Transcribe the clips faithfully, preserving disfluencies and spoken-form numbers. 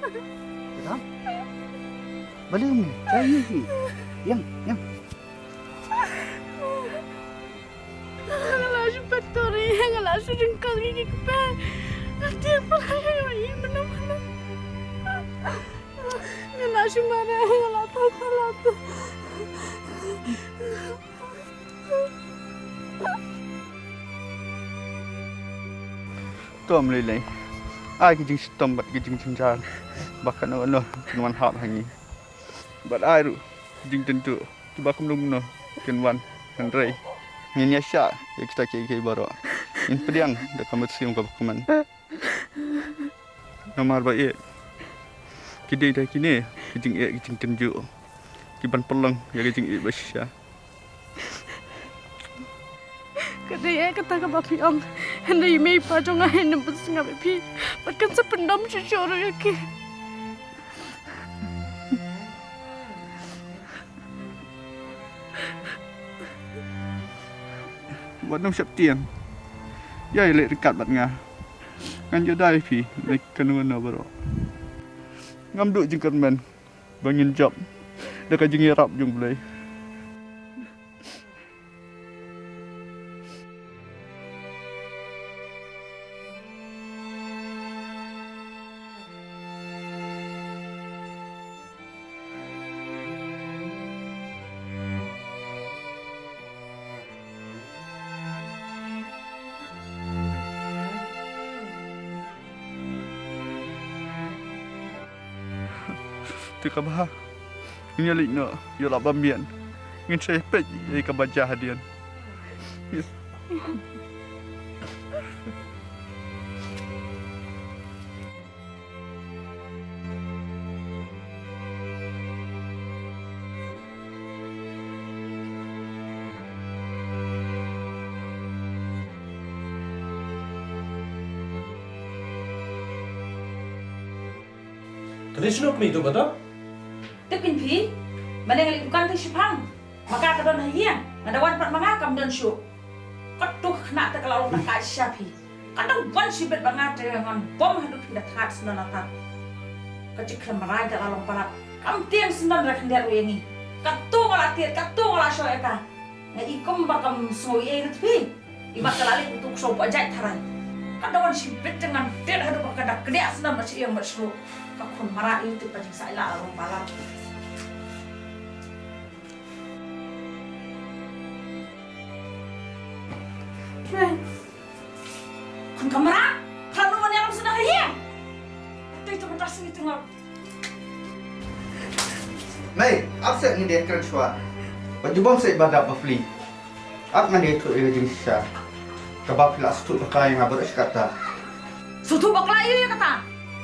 Ram. Balei ym leh? Ïa ïa ïa. Ïeng, ïeng. Nga la shu pat tori, nga la shu jingkal ngi ki kper. Nga tieng pala ïa ngi mynno mynno. Nga la shu mareh, nga la tang, nga la tang. To ym lei lei. Ai ki jingshitom bad ki jingjynjar ba kano kano kin wan hap ha ngi. Bad ai ruh ki jingtynjuh kiba kumno kumno kin wan, hynrei ngin ïa shah ïa kita kiei kiei baroh. Ngin pdiang da ka mynsiem kaba kmen. Namar ba ïeit ki dei da kine ki jingeh ki jingtynjuh kiban pynlong ïa ka jingïeit ba shisha. Ka dei eh kata kaba phi ong. Hynrei i mei i pa jong nga hi ym pynsngap ïa phi. Bad kan sa pyndom shuh shuh ruh ïa ki. Wat nym sheptieng. Ïa ïaleh ryngkat bad nga. Ngan ïada ïa phi na kano kano baroh. Ngam duh jingkyrmen ba ngin jop da ka jingïarap jong U Blei. Te kaba ha ngin ïa leit noh ïa la bambiang, ngin sa ïa peit ïa kaba jia hadien. Ka dei shnong kmie tu ba ta? Tip kin phi, mane nga leit dukan te shipang. Ma ka ka don ha ïing, nga da wan pat ma nga kam don shuh. Katu ka khynnah te ka la long na ka sha phi. Ka dang wan shibit ba nga te ngan bom haduh phi da thngat snon ata. Ka jingkhlem rai te la long palat. Kam tieng snon ra khyndiat ruh ïa ngi. Katu nga la tied, katu nga la shoh ïa ka. Nga i kum ba kam sngew ei ruh phi. I mat ka la leit tu kshaw ba jait tharai. Ka da wan shibit te ngan tied haduh ba ka da kdiah snon ba shi ïing ba shru. Ka khun mara i tu ka jingsaila la long palat. Khun kamra, khun nu wan ïalam sngewbha ïa. Tei tu mynta sngi tu ngam. Mei, ap seh ngi dei kren shuwa. Ba jubom seh ba dap ba fli. Ap ngan ïathuh ïa ka jingshisha. Kaba phi la sngewthuh bakla ïa nga baroh shi katta. Sngewthuh bakla ïa kata.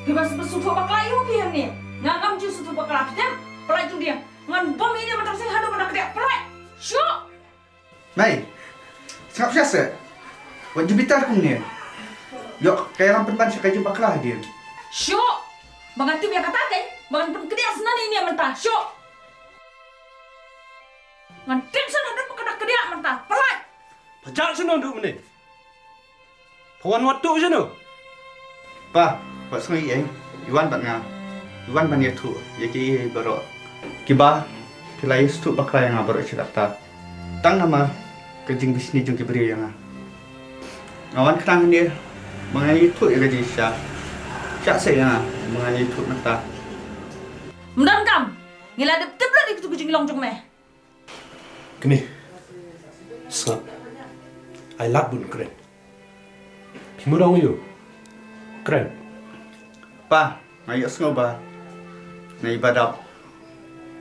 Phi ban sngewthuh bakla ïa phi hangne. Nga ngam ju sngewthuh bakla phi tem. Pynlait jong dia. Ngan bom ïa mynta seh haduh mynta ka dei pynlait. Shuh. Mei, sngap sha seh. Wat ju bitar kumne. Ïoh ka ïalam pynban sha ka jingbakla hadien. Shuh. Ba nga tip ïa kata te, ba ngan pynkdiah snon ïa ine mynta. Shuh. Ngan tip snon haduh ba ka da kdiah mynta. Pynlait. Pynjah snon duh mynne. Pha wan wat tuh shano? Pa, wat sngew ei, i wan bad nga. I wan ban ïathuh ïa kiei baroh kiba phi la ïathuh bakla ïa nga baroh shi katta. Tang namar ka jingbishni jong ki briew ïa nga. Nga wan khnang hangne ba ngan ïathuh ïa ka jingshisha. Shah seh ïa nga ba ngan ïathuh mynta. Ym donkam, ngi la dep tip lut ïa kitu ki jinglong jong me. Kmie, sngap. Ai lad bun kren. Phi mut ong ïa u kren. Pa, nga ïohsngew ba na i ba dap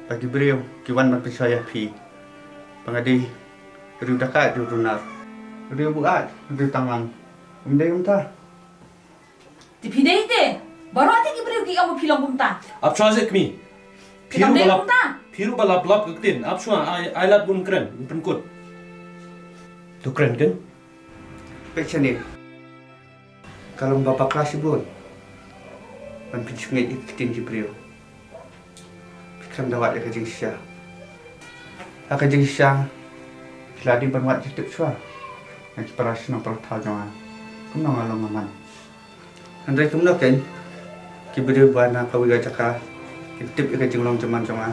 ba ki briew ki wan ban pynshoi ïa phi ba nga dei riew dakaid, riew runar, riew buaid, riew tanglang. Ym dei kumta. Te phi dei te, baroh te ki briew ki ong ba phi long kumta. Ap shuwa seh kmie. Phi ruh ba lap, phi ruh ba lap lap ka ktien. Ap shuwa, ai, ai lad bun kren, pynkut. To kren ken. Peit shane. Ka long ba bakla shibun ban pynshngeit ïa ki ktien ki briew. Phi khlem da wad ïa ka jingshisha. Ha ka jingshisha phi la dei ban wad jutip shuwa na ki para shnong para thaw jong nga. Kumno nga long nga man. Hynrei kumno kein, Ki briew ba na kawei ka jaka ki tip ïa ka jinglong jingman jong nga.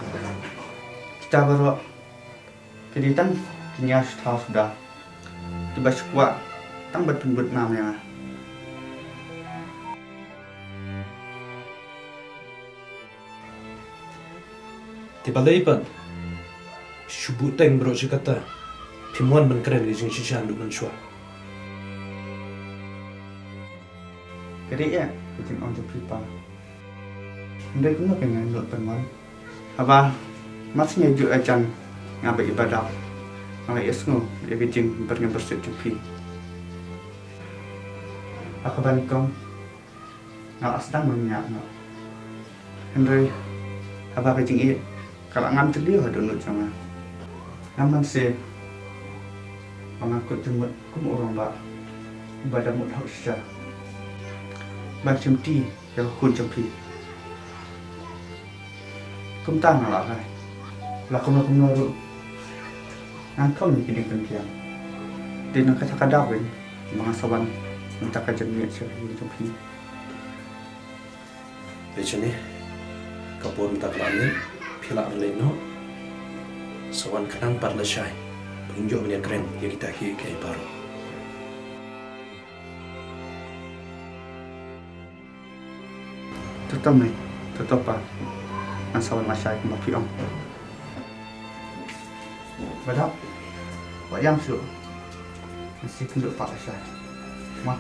Kita baroh ki dei tang ki ñiaw sha thaw suda, kiba shu kwah tang ban pynbud nam ïa nga. Te balei pat shu buh teng baroh shi katta, phim wan ban kren ka jingshisha naduh mynshuwa? Ka dei ïa ka jingong jong phi, Pa. Hynrei kumno kein ngan nud ban wan? Haba mar shu ïa juh ïa jan nga bad i Badap, nga la ïohsngew ïa ka jingpyrshah jong phi. Ha kaba nyngkong nga la sdang ban ñiah noh. Hynrei haba ka jingïeit ka la ngam jylliew ha dohnud jong nga, ngam banse ba ngan kut jingmut kum u rangbah uba da mut hok shisha ban shimti ïa ka khun jong phi. Kumta nga la rai, la kumno kumno ruh ngan kham ïa ki diengpyndem. Te nang kata ka daw kein ba ngan sa wan mynta ka janmiet sha ïing jong phi. Te shane ka por mynta ka la mih, phi lah ban leit noh. Sa wan khnang pat lashai, phin ïoh ban ïakren ïa kita kiei kiei baroh. To to mei, to to pa. Ngan sa wan lashai kumba phi ong. Badap, wat ïam shuh. Ngan sa ïakynduh pat lashai. Ma.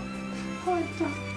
Hooid pa.